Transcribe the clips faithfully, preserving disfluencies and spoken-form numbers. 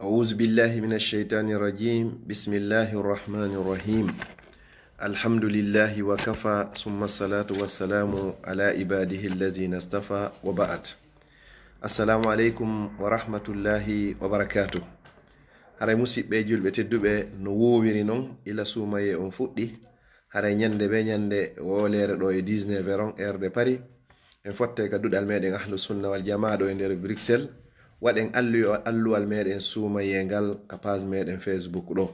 أعوذ بالله من الشيطان الرجيم. بسم الله الرحمن الرحيم. الحمد لله وكفى، ثم الصلاة والسلام على عباده الذين اصطفى، وبعد. السلام عليكم ورحمة الله وبركاته. Haray musiɓɓe julɓe tedduɓe, no woowiri non, ila suumayee on fuɗɗi, haray ñande be ñande wooleere ɗo e dix-neuf heures on, heure de Paris, en fotte ka duɗal meɗen Ahlu Sunna wal Jamaa ɗo e nder Bruxelles. Waɗen allu-, alluwal meɗen suumayee ngal ka page meɗen Facebook ɗo.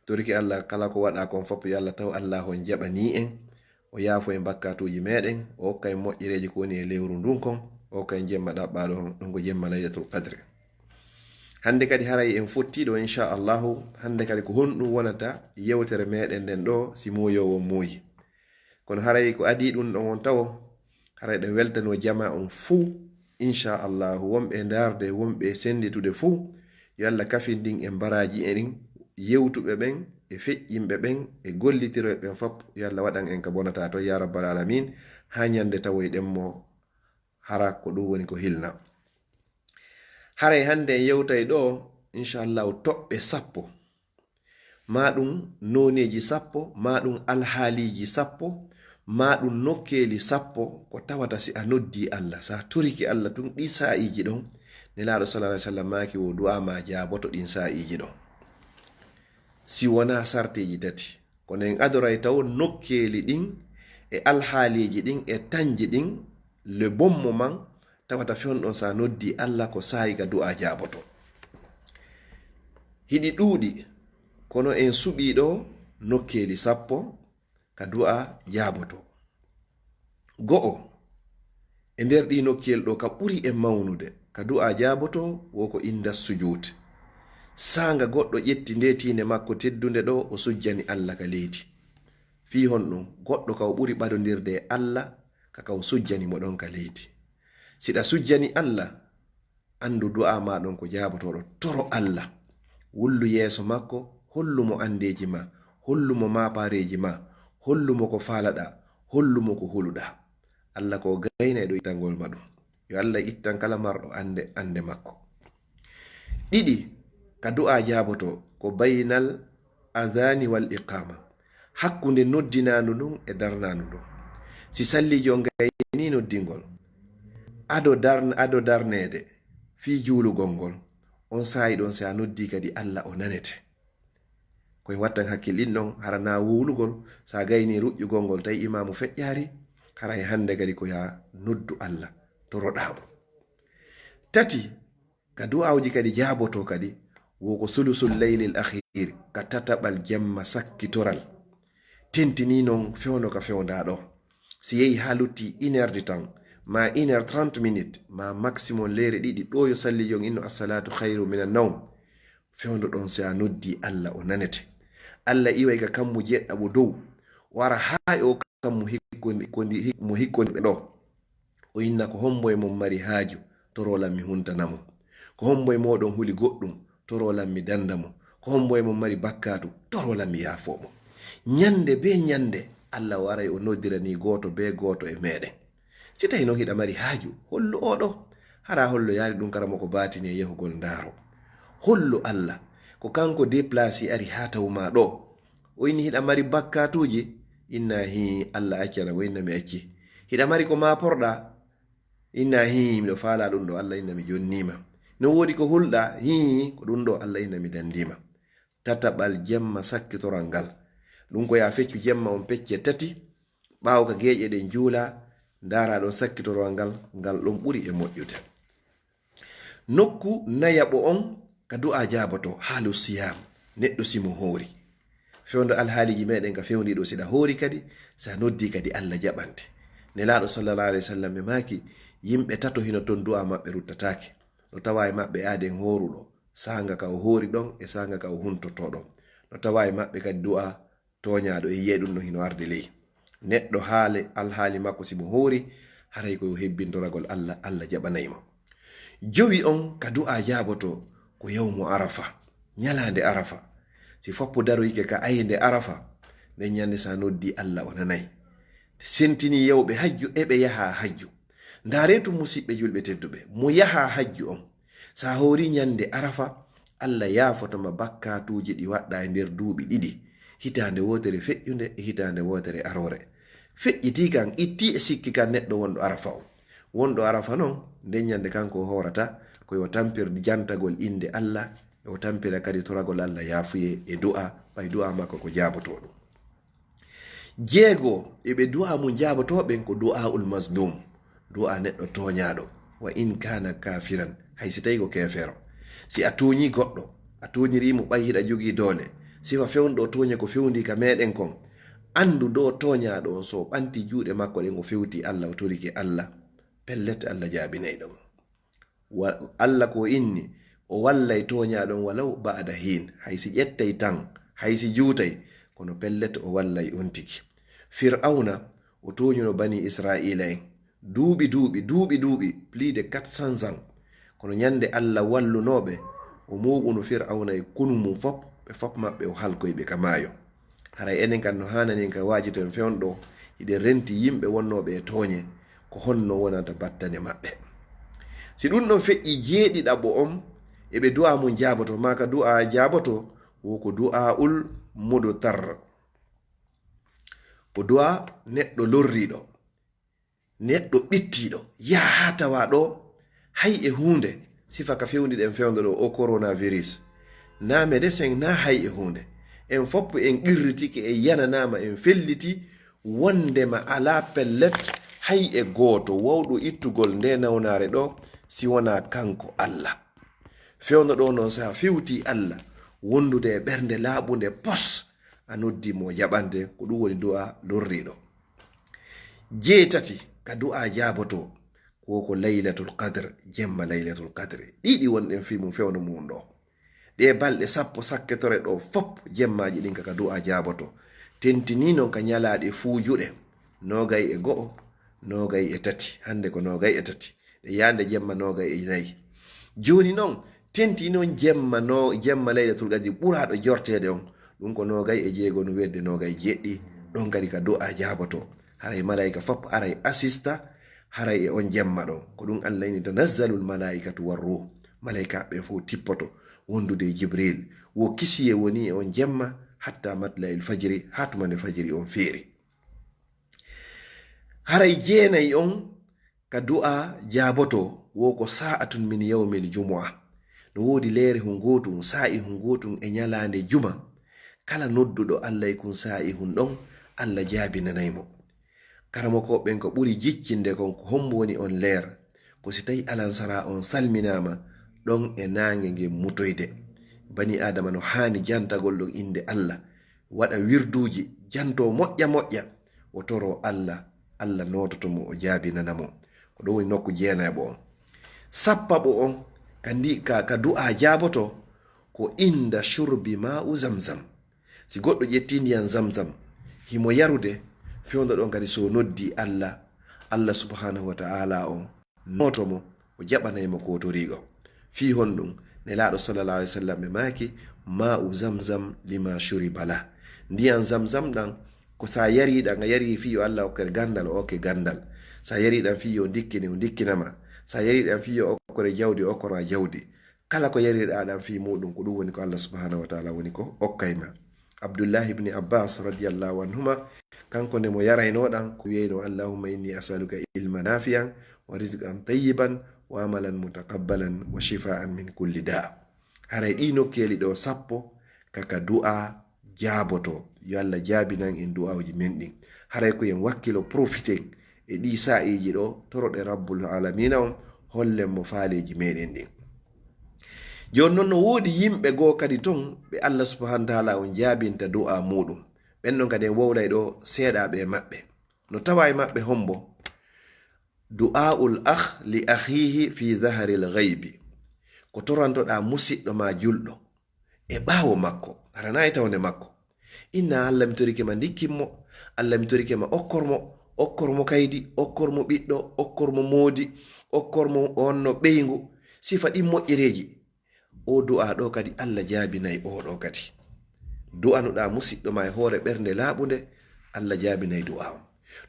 Toriki Allah, kala ko waɗa kon fof, yo Allah taw Allah on jaɓanii en, o yaafo en bakkatuuji meɗen, o hokka en moƴƴereeji ko woni e lewru ndun kon, o hokka en jemma ɗaɓɓaaɗo on, ɗun ko jemma Laylatul Qadri. Hande kadi haray en fotti ɗo, insha Allahu. Hande kadi ko honɗum wonata yewtere meɗen nden ɗo, si muuyowo on muuyi? Kono haray ko adii ɗum ɗon on tawo, haray ɗe weltanoo jamaa on fuu, insha Allahu. Wonɓe e ndaarde, wonɓe e sennditude fuu, yo Allah kafindin en baraaji en ɗin, yewtuɓe ɓen, e feƴƴinɓe ɓen, e gollitirooɓe ɓen fof, yo Allah waɗan en ka bonataa ton, ya rabbal alamin, haa ñande tawoyɗen mo hara ko ɗum woni ko hilna. Haray hannde en yewtay ɗo, insha Allahu, toɓɓe sappo, maa ɗum nooneeji sappo, maa ɗum alhaaliiji sappo, maa ɗum nokkeeli sappo, ko tawata si a noddii Allah, si a torike Allah tun ɗii saa'iiji ɗon, Nelaaɗo sallallahu alaihi wasallam maaki wo du'aa maa jaaboto ɗin saa'iiji ɗon. Si wonaa sarteeji tati, kono en adoray taw nokkeeli ɗin e alhaaliiji ɗin e tanji ɗin, le bon moment, tawata fewndo ɗon si a noddii Allah ko saa'i ka du'aa jaaboto. Hiɗi ɗuuɗi, kono en suɓii ɗo nokkeeli sappo ka du'aa jaaboto. Go'o, e nder ɗii nokkeeli ɗo ka ɓuri e mawnude, ka du'aa jaaboto wo ko inda sujuud. Saanga goɗɗo ƴetti nde tiinde makko teddunde ɗo, o sujjani Allah ka leydi. Fii honɗum? Goɗɗo ka o ɓuri ɓadondirde e Allah, ka ka o sujjani mo ɗon ka leydi. Si ɗa sujjani Allah, anndu du'aa maa ɗon ko jaabotooɗo. Toro Allah. Wullu yeeso makko, hollu mo anndeeji maa, hollu mo maapaareeji maa, hollu mo ko faalaɗaa, hollu mo ko huluɗaa. Allah ko o gaynayɗo ittangol ma ɗum. Yo Allah ittan kala marɗo annde, annde makko. Ɗiɗi, ka du'aa jaaboto ko baynal adhani wal iqama, hakkunde noddinaandu ndun e darnaandu ndun. Si salliijo on gaynii noddingol, ado darn-, ado darneede fii juulugol ngol, on saa'i ɗon si a noddii kadi Allah o nanete. Koye wattan hakkil ɗin ɗon, hara naa wowlugol, si a gaynii ruƴƴugol ngol, tawi imaamu feƴƴaari, hara e hannde kadi ko yaa noddu Allah, toroɗaa mo. Tati, ka du'aawuji kadi jaabotoo kadi, wo ko sulusul laylil akhir, ka tataɓal jemma sakkitoral. Tentinii non fewndo ka fewndaa ɗo. Si yehi haa lutti une heure de temps, ma une heure trente minutes, ma maximum leere ɗiɗi, ɗo yo salliijo on inno assalatu khayru minan nawm. Fewndo ɗon si a noddii Allah o nanete. Allah iway ka kammu jeɗɗaɓo dow, o ara haa e o kammu hikkondi-, kondi-, hik-, mo hikkondi ɗo. O inna, ko hombo e mon mari haaju, toro lan mi huntana mo. Ko hombo e mooɗon huli goɗɗum, toro lan mi danda mo. Ko hombo e mon mari bakkaatu, toro lan mi yaafo mo. Ñande be ñande, Allah waray o noddirani gooto be gooto e meɗen. Si tawi non hiɗa mari haaju, hollu o ɗo. Hara hollo yaari ɗum kara mo ko baatini e yahugol ndaaro. Hollu Allah, ko kanko déplacé ari haa taw ma ɗo. O inni hiɗa mari bakkaatuuji, inna hii, Allah accana, o inna mi acci. Hiɗa mari ko maaporɗa, inna hii, miɗo faala ɗum ɗo, Allah inna mi jonniima. No woodi ko hulɗa, hii, ko ɗum ɗo, Allah inna mi dandiima. Tataɓal jemma sakkitoral ngal. Ɗum ko yaa feccu jemma on pecce tati, ɓaawo ka geeƴe ɗen juula, ndaara ɗon sakkitoral ngal, ngal ɗon ɓuri e moƴƴude. Nokku nayaɓo on ka du'aa jaaboto, haalu siyam, neɗɗo si mo hoori. Fewndo alhaaliiji meɗen ka fewndi ɗo, si ɗa hoori kadi, sa noddi kadi Allah jaɓante. Nelaaɗo sallallahu alaihi wasallam ɓe maaki, yimɓe tato hino ton du'aa maɓɓe ruttataake. No tawa e maɓɓe aaden hooruɗo, saanga ka o hoori ɗon e saanga ka o huntotoo ɗon. No tawa e maɓɓe kadi du'aa tooñaaɗo, e yi'ay ɗum no hino arde ley. Neɗɗo haale alhaali makko si mo hoori, haray ko yo hebbintoragol Allah, Allah jaɓanay mo. Jowi on ka du'aa jaaboto ko yawmu Arafa, ñalaande Arafa. Si foppu daroyike ka aynde Arafa, nden ñande sa noddi Allah o nanay. Sentini yawɓe hajju e ɓe yaha hajju. Ndaare tun musiɓɓe julɓe tedduɓe, mo yaha hajju on, sa hoori ñande Arafa, Allah yaafoto ma bakkaatuuji ɗi waɗɗa e nder duuɓi ɗiɗi, hitaande wootere feƴƴunde e hitaande wootere aroore. Feƴƴitii kan, ittii e sikki kan neɗɗo wonɗo Arafa on. Wonɗo Arafa non, nden ñande kanko o hoorata, ko yo tampir jantagol innde Allah, o tampira kadi toragol Allah yaafuyee e du'a, ɓay du'a makko ko jaabotoo ɗum. Jeego e ɓe du'a mum jaabotoo ɓen ko du'aul mazlum, du'a neɗɗo tooñaaɗo, wa in kaana kaafiran, hay si tawi ko keefeero. Si a tooñii goɗɗo, a tooñirii mo ɓay hiɗa jogii doole, sifa fewndo o tooña ko fewndii ka meɗen kon, anndu ɗo tooñaaɗo on so o ɓanti juuɗe makko ɗen o fewti Allah, o torike Allah, pellet Allah jaabinayɗo mo. Wa-, Allah ko inni, o wallay tooñaaɗo on walaw ba'da hiin, hay si ƴettay tan, hay si juutay, kono pellet o wallay on tigi. Fir'awna, o tooñuno bani Isra'iila en, duuɓi, duuɓi, duuɓi, duuɓi, plus de quatre cents ans. Kono ñande Allah wallunooɓe, o mooɓuno Fir'awna e konu mum fop, ɓe fop maɓɓe o halkoy ɓe ka maayo. Haray enen kan no haanani en ka waajito en fewndo, hiɗen renti yimɓe wonnooɓe e tooñe, ko honno wonata battane maɓɓe. Si ɗum ɗon feƴƴi jeeɗiɗaɓo on, e ɓe du'a mum jaaboto, maa ka du'a jaaboto, wo ko du'a'ul mudtar. Ko du'a neɗɗo lorriiɗo. Neɗɗo ɓittiiɗo, yaha haa tawa ɗo, hay e huunde, sifa ka fewndi ɗen fewndo ɗo, o coronavirus. Na médecin, na hay e huunde. En fop en qirritike, en yananaama, en felliti, wondema alaa pellet, hay e gooto wawɗo ittugol nde nawnaare ɗo, si wonaa kanko Allah. Fewndo ɗo non, so a fewti Allah, wondude e ɓernde laaɓunde pos, a noddi mo jaɓande, ko ɗum woni du'a lorriiɗo. Jeetati ka du'a jaaboto, ko ko Laylatul Qadr, jemma Laylatul Qadri. Ɗiɗi wonɗen fii mum fewndo mum ɗo. Ɗe balɗe sappo sakketore ɗo fop, jemmaaji ɗin ka, ka du'a jaaboto. Tentini non ka ñalaaɗe fuujuɗe, noogay e go'o, noogay e tati. Hannde ko noogay e tati. Ɗe yaande jemma noogay e nayi. Jooni non, tenti non jemma no, jemma Laylatul Qadri ɓuraaɗo jorteede on. Ɗum ko noogay e jeego no wedde noogay jeɗɗi. Ɗon kadi ka du'a jaaboto. Haray malaa'ika fop aray asista, haray e on jemma ɗon. Ko ɗum Allah inni, "Tanazzalul malaa'ikatu war ruuh." Malaa'ika ɓe fof tippoto wondude e Jibril. Wo kisiye woni e on jemma hatta matla'il fajri, haa tuma nde fajri on feeri. Haray jeenayi on ka du'a jaaboto, wo ko sa'atun min yawmil jumu'a. No woodi leere hun gootun, saa'i hun gootun e ñalaande juma. Kala nodduɗo Allah e kun saa'i hun ɗon, Allah jaabinanay mo. Karamokooɓe ɓen ko ɓuri jiccinde kon ko hombo woni on leer? Ko si tawi alansara on salminaama ɗon e naange ngen mutoyde. Bani Aadama no haani jantagol ɗon innde Allah, waɗa wirduuji, janto moƴƴa moƴƴa, o toro Allah, Allah noototo mo, o jaabinana mo. Ko ɗum woni nokku jeenayaɓo on. Sappaɓo on, ka ndi, ka, ka du'a jaaboto, ko inda shurbi ma'u zamzam. Si goɗɗo ƴetti ndiyan zamzam, himo yarude, fewndo ɗon kadi so noddi Allah, Allah subhanahu wa ta'ala on nooto mo, o jaɓanay mo ko o toriigo. Fii honɗum? Nelaaɗo sallallahu alaihi wasallam ɓe maaki, "Ma'u zamzam lima shuriba lah." Ndiyan zamzam ɗan, ko sa yari ɗan, a yari fii yo Allah okkere gandal, o okke gandal. Sa yari ɗan fii yo ndikkine, o ndikkinama. Sa yari ɗan fii yo okkore jawdi, o okkora jawdi. Kala ko yariɗaa ɗan fii muɗum, ko ɗum woni ko Allah subhanahu wa ta'ala woni ko okkay ma. Abdullahi ibni Abbas radiyallahu anhuma, kanko nde mo yarayno ɗan, ko wiyayno, "Allahumma inni as'aluka ilman nafi'an wa rizqan tayyiban wa amalan mutaqabbalan wa shifaan min kulli da." Haray ɗi nokkeeli ɗo sappo, ka, ka du'a jaaboto. Yo Allah jaabinan en du'aawuji men ɗin. Haray ko en wakkilo, profiten e ɗi saa'iiji ɗo, toroɗen Rabbul Alamina on, hollen mo faaleeji meɗen ɗin. Jooni non, no woodi yimɓe goo kadi ton, ɓe Allah subhanahu wa ta'ala on jaabinta du'a muɗum. Ɓen non kadi en wowlay ɗo seeɗa ɓe maɓɓe. No tawa e maɓɓe hombo? Du'aul akh li akhihi fi zaharil ghaibi. Ko torantoɗaa musiɗɗo ma julɗo e ɓaawo makko, hara na e tawnde makko. Inna, Allah, mi torike ma, ndikkin mo. Allah, mi torike ma, okkor mo, okkor mo kaydi, okkor mo ɓiɗɗo, okkor mo moodi, okkor mo on no ɓeyngu. Sifa ɗin moƴƴereeji. O du'a ɗo kadi, Allah jaabinay o ɗo kadi. Du'anuɗaa musiɗɗo ma e hoore ɓernde laaɓunde, Allah jaabinay du'a on.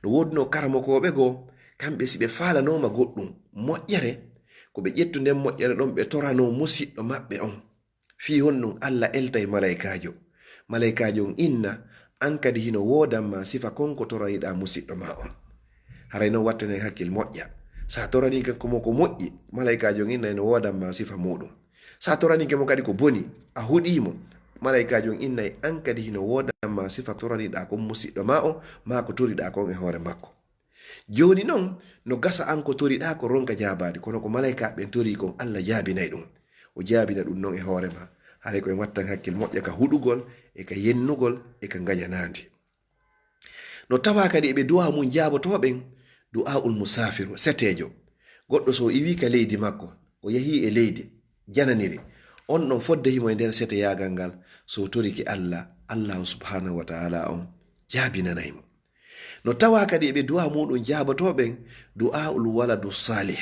No woodunoo karamokooɓe goo, kamɓe si ɓe faalanooma goɗɗum moƴƴere, ko ɓe ƴettu nden moƴƴere ɗon, ɓe toranoo musiɗɗo maɓɓe on. Fii honɗun Alla eltay malaykaajo? Malaykaajo on inna, an kadi hino woodan ma sifa kon ko toraniɗaa musiɗɗo ma on. Haray non wattanen hakkil moƴƴa. Sa toraniike mo ko moƴƴi, malaykaajo on inna hino woodan ma sifa muɗum. Sa toraniike mo kadi ko boni, a huɗii mo, malaykaajo on innay an kadi hino woodan ma sifa toraniɗaa kon musiɗɗo ma on, maa ko toriɗaa kon e hoore makko. Jooni non, no gasa an ko toriɗaa ko ronka jaabaade, kono ko malaykaaɓe ɓen torii kon, Alla jaabinay ɗum. O jaabina ɗum non e hoore ma. Haray ko en wattan hakkil moƴƴa ka huɗugol, e ka yennugol, e ka ngañanaandi. No tawaa kadi e ɓe du'aa mun jaabotoo ɓen, du'aa'ul musaafiru, seteejo. Goɗɗo so o iwii ka leydi makko, o yahii e leydi jananiri, on ɗon fodde himo e nder seteyaagal ngal, so o torike Alla, Allaahu subhaanahu wa ta'aalaa on jaabinanay mo. No tawaa kadi e ɓe du'aa muuɗum jaabotoo ɓen, du'aa'ul waladu saalih,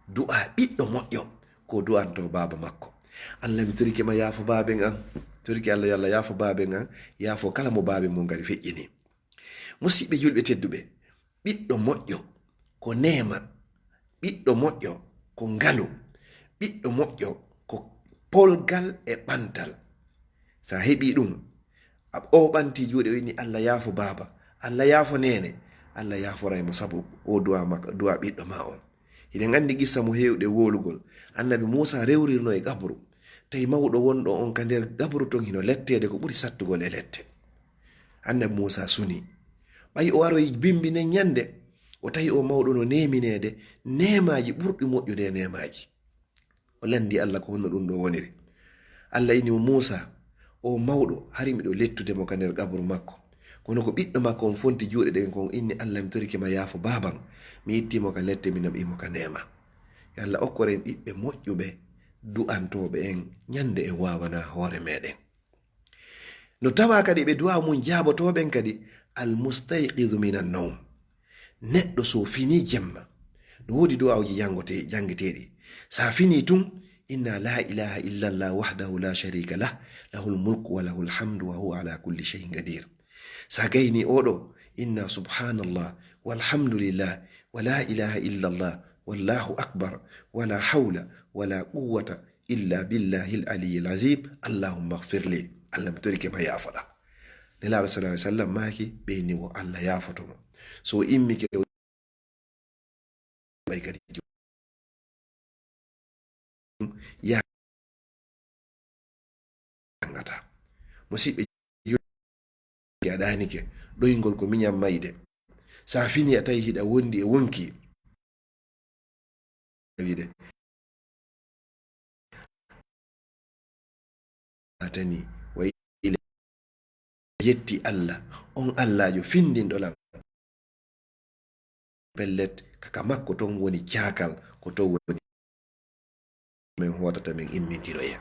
du'aa ɓiɗɗo moƴƴo, ko du'antoo baaba makko. Alla, mi torike ma, yaafo baaben an. Torike Alla, yo Alla yaafo baaben an, yaafo kala mo baaben mun kadi feƴƴini. Musiɓɓe julɓe tedduɓe, ɓiɗɗo moƴƴo ko neema, ɓiɗɗo moƴƴo ko ngalu, ɓiɗɗo moƴƴo ko polgal e ɓantal. Sa heɓii ɗum, a, o ɓanti juuɗe, o inni, "Alla yaafo baaba, Alla yaafo neene," Alla yaaforay mo sabu o du'a mak-, du'a ɓiɗɗo ma on. Hiɗen anndi qissa mo heewɗe wowlugol. Annabi Muusa rewrirno e qabru. Tawi mawɗo wonɗo on ka nder qabru ton hino letteede ko ɓuri sattugol e lette. Annabi Muusa suni. Ɓay o aroyi bimbi nden ñande, o tawi o mawɗo no neemineede neemaaji ɓurɗi moƴƴude e neemaaji. O lanndi Alla ko honno ɗum ɗo woniri. Alla inni mo, "Muusa, o mawɗo, hari miɗo lettude mo ka nder qabru makko. Kono ko ɓiɗɗo makko on fonti juuɗe ɗen kon, inni, 'Alla, mi torike ma yaafo baaban.' Mi itti mo ka lette, mi naɓi mo ka neema." Yo Alla okkor en ɓiɓɓe moƴƴuɓe, du'antooɓe en ñande en waawanaa hoore meɗen. No tawaa kadi ɓe du'aa mun jaabotoo ɓen kadi, al mustayqidu minan nawm. Neɗɗo so finii jemma, no woodi du'aawuji jangote-, jangeteeɗi. Sa finii tun, inna la ilaha illa Allah wahdahu la sharika lah, lahul mulku wa lahul hamdu wa huwa ala kulli shay'in qadir. Sa gaynii oo ɗoo, inna subhanallah walhamdulillah wa la ilaha illa Allah wallahu akbar wa la hawla wa la quwwata illa billahil aliyyil azim, Allahumma ighfir li. Allah, mi torike ma, yaafoɗa. Nelaaɗo sallallahu alaihi wasallam maaki, ɓe ni wo Allah yaafoto mo. So o immike, o ɓay kadi jangata. Musiɓɓe, a ɗaanike, ɗoyngol ko miñan mayde. Sa fini a tawi hiɗa wondi e wonki. Wiide. Atani, wa ila, yetti Allah, on Allaajo findinɗo lan. Pellet, ka, ka makko ton woni caakal, ko ton woni men hootata, men immintiroya.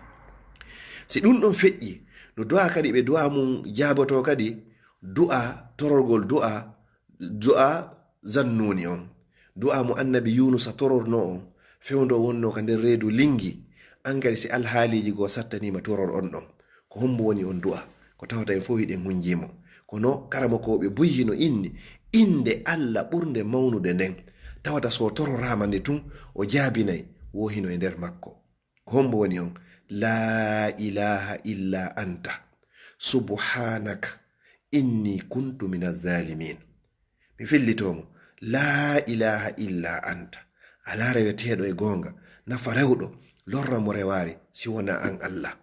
Si ɗum ɗon feƴƴi, no du'a kadi, ɓe du'a mum jaaboto kadi, du'a tororgol, du'a, du'a Zannuni on, du'a mo Annabi Yunusa tororno on, fewndo wonno ka nder reedu lingi, an kadi si alhaaliiji goo sattaniima toror on ɗon. Ko hombo woni on du'a? Ko tawata en fow hiɗen hunjii mo. Kono karamokooɓe buy hino inni innde Alla ɓurnde mawnude nden. Tawata so tororaama nde tun, o jaabinay, wo hino e nder makko. Ko hombo woni on? La ilaha illa anta. Subhanaka inni kuntu minaz zalimin. Mi fillitoo mo. La ilaha illa anta. Alaa reweteeɗo e goonga, nafa rewɗo, lorra mo rewaari, si wonaa an Allah.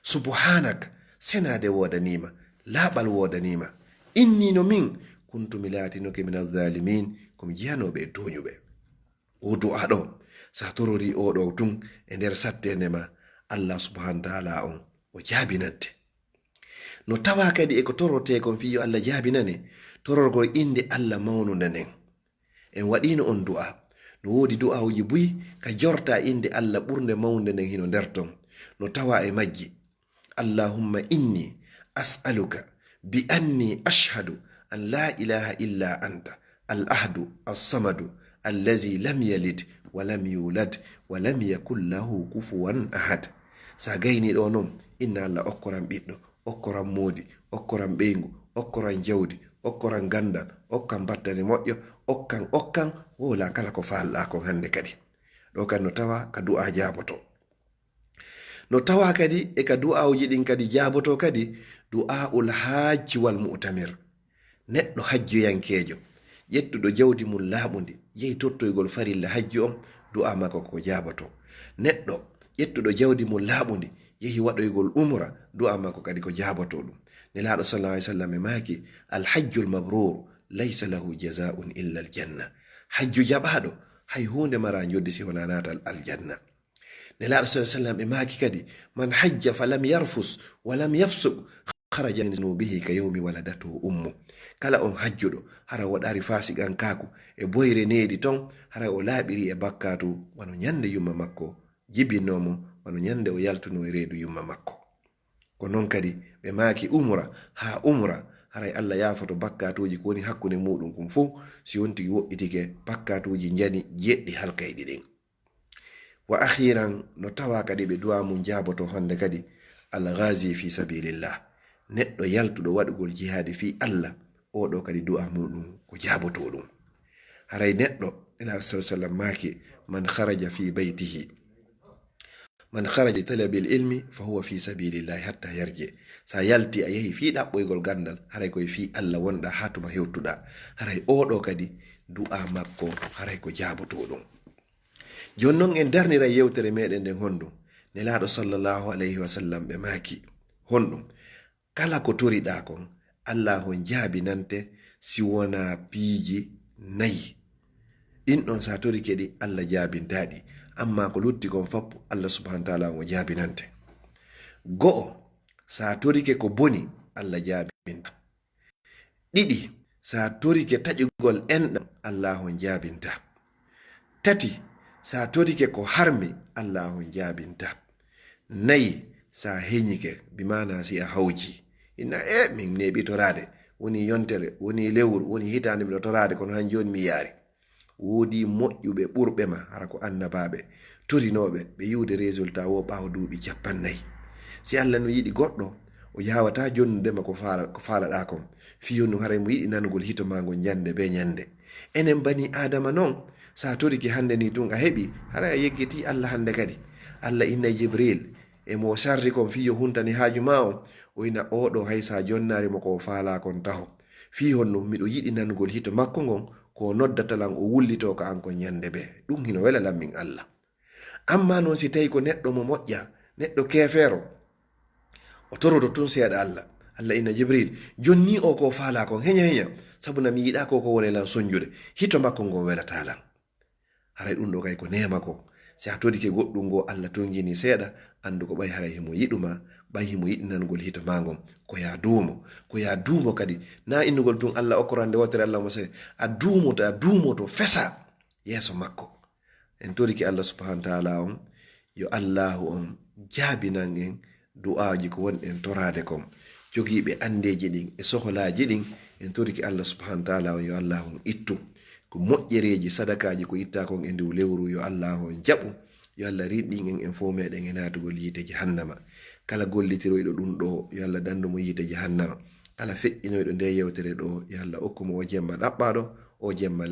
Subhanak, senaade woodanii ma, laaɓal woodanii ma. Inni no min, kuntu mi laatinoke mina zalimin, ko mi jeyanooɓe e tooñuɓe. O du'a ɗo, sa torori o ɗo tun e nder satteende ma, Allah subhanahu wa ta'ala on, o jaabinante. No tawaa kadi e ko torortee kon fii yo Allah jaabinane, tororgol innde Allah mawnunde nden. En waɗiino on du'a. No woodi du'aawuji buy ka jortaa innde Allah ɓurnde mawnde nden hino nder ton. No tawaa e majji. Allahumma inni as'aluka bi anni ashhadu an la ilaha illa anta, al ahadu, as samadu, allazi lam yalid wa lam yulad wa lam yakun lahu kufuwan ahad. Sa gaynii ɗo non, inna Allah okkoran ɓiɗɗo, okkoran moodi, okkoran ɓeyngu, okkoran jawdi, okkoran ganndal, okkan battane moƴƴo, okkan, okkan, wowla kala ko faalɗaa kon hannde kadi. Ɗo kan no tawa ka du'a jaaboto. No tawa kadi e ka du'aawuji ɗin kadi jaaboto kadi, du'aa'ul hajji wal mu'tamir. Neɗɗo hajjoyankeejo, ƴettuɗo jawdi mum laaɓundi, yehi tottoygol farilla hajju on, du'a makko ko jaaboto. Neɗɗo ƴettuɗo jawdi mum laaɓundi, yehi waɗoygol umra, du'a makko kadi ko jaaboto ɗum. Nelaaɗo sallallahu alaihi wasallam e maaki, "Al hajjul mabrur laysa lahu jazaa'un illa al janna." Hajju jaɓaaɗo, hay huunde mara njoddi si wonaa naatal aljanna. Nelaaɗo sallallahu alaihi wasallam e maaki kadi, "Man hajja falam yarfus walam yafsuq, kharaja min zunubihi ka yawmi waladatu ummu." Kala on hajjuɗo, hara waɗaali faasiqankaaku e boyre needi ton, hara o laaɓiri e bakkaatu wano ñande yumma makko jibinoo mo, wano ñande o yaltunoo e reedu yumma makko. Ko non kadi ɓe maaki umra haa umra, haray Allah yaafoto bakkaatuuji ko woni hakkunde muuɗum kun fow, si on tigi woɗɗitike bakkaatuuji njani jeɗɗi halkayɗi ɗin. Wa akhiran, no tawa kadi ɓe du'a mum jaaboto hande kadi, al ghazi fi sabilillah, neɗɗo yaltuɗo waɗugol jihaadi fii Allah, oo ɗoo kadi du'a muuɗum ko jaabotoo ɗum. Haray neɗɗo, Nelaaɗo sallallahu alaihi wasallam maaki, "Man kharaja fi baytihi, man kharaja li talabil ilmi fa huwa fi sabilillahi hatta yarji." Sa yalti a yehi fii ɗaɓɓoygol gandal, haray koye fii Allah wonɗaa haa tuma hewtuɗaa. Haray oo ɗoo kadi du'a makko haray ko jaabotoo ɗum. Jooni non en darniray yewtere meɗen nden honɗum? Nelaaɗo sallallahu alaihi wasallam ɓe maaki, honɗum? Kala ko toriɗaa kon, Allah on jaabinante si wonaa piiji nayi. Ɗin ɗon sa torike ɗi, Allah jaabintaa ɗi. Amma ko lutti kon fop, Allah subhanahu wa ta'ala on o jaabinante. Go'o, sa torike ko boni, Allah jaabintaa. Ɗiɗi, sa torike taƴugol enɗam, Allah on jaabintaa. Tati, sa torike ko harmi, Allah on jaabintaa. Nayi, sa heñike, bi maana si a hawji. Inna, "E, min neeɓi toraade. Woni yontere, woni lewru, woni hitaande miɗo toraade, kono han jooni mi yaari." Woodi moƴƴuɓe ɓurɓe ma, hara ko annabaaɓe, torinooɓe, ɓe yi'ude résultat wo ɓaawo duuɓi cappannayi. Si Allah no yiɗi goɗɗo, o yaawataa jonnude ma ko faala-, ko faalaɗaa kon. Fii honɗum? Haray mo yiɗi nanugol hito maa ngol ñande bee ñande. Enen bani Aadama non, sa torike hande ni tun a heɓi, haray a yeggitii Allah hande kadi. Allah innay Jibril, e mo sarri kon fii yo huntani haaju maa on, o ina oo ɗoo hay sa jonnaari mo ko o faalaa kon taho. Fii honɗum? Miɗo yiɗi nanugol hito makko ngon, ko o noddata lan o wullitoo ka an kon ñande bee. Ɗum hino wela lan min Allah. Amma non si tawi ko neɗɗo mo moƴƴa, neɗɗo keefeero, o toroto tun seeɗa Allah. Allah inna Jibril, "Jonni o ko faalaa kon, heña heña, sabu na mi yiɗaa ko ko wone lan sonjude. Hito makko ngon welataa lan." Haray ɗum ɗo kay ko neema ko. Si a torike goɗɗum ngo Allah tongini seeɗa, andu ko ɓay haray himo yiɗuma, ɓay himo yiɗi nangol hito maa ngon. Ko ya duumo, ko ya duumo kadi. Na innugol tun Allah okkorande wootere Allah mo sey. A duumoto, a duumoto, fesa yeeso makko. En torike Allah subhanahu wa ta'ala on, yo Allahu on jaabinan en du'aaji ko wonɗen toraade kon. Jogiiɓe anndeeji ɗin e sohlaaji ɗin, en torike Allah subhanahu wa ta'ala on, yo Allahu on ittu. Ko moƴƴereeji, sadakaaji ko ittaa kon e ndu lewru, yo Allahu on jaɓu. Yo Allah rinɗin en, en fof meɗen e naatugol yiite jahannama. Kala gollitiroyɗo ɗum ɗo, yo Allah dandu mo yiite jahannama. Kala feƴƴinoyɗo nde yewtere ɗo, yo Allah okku mo o jemma ɗaɓɓaaɗo, o jemma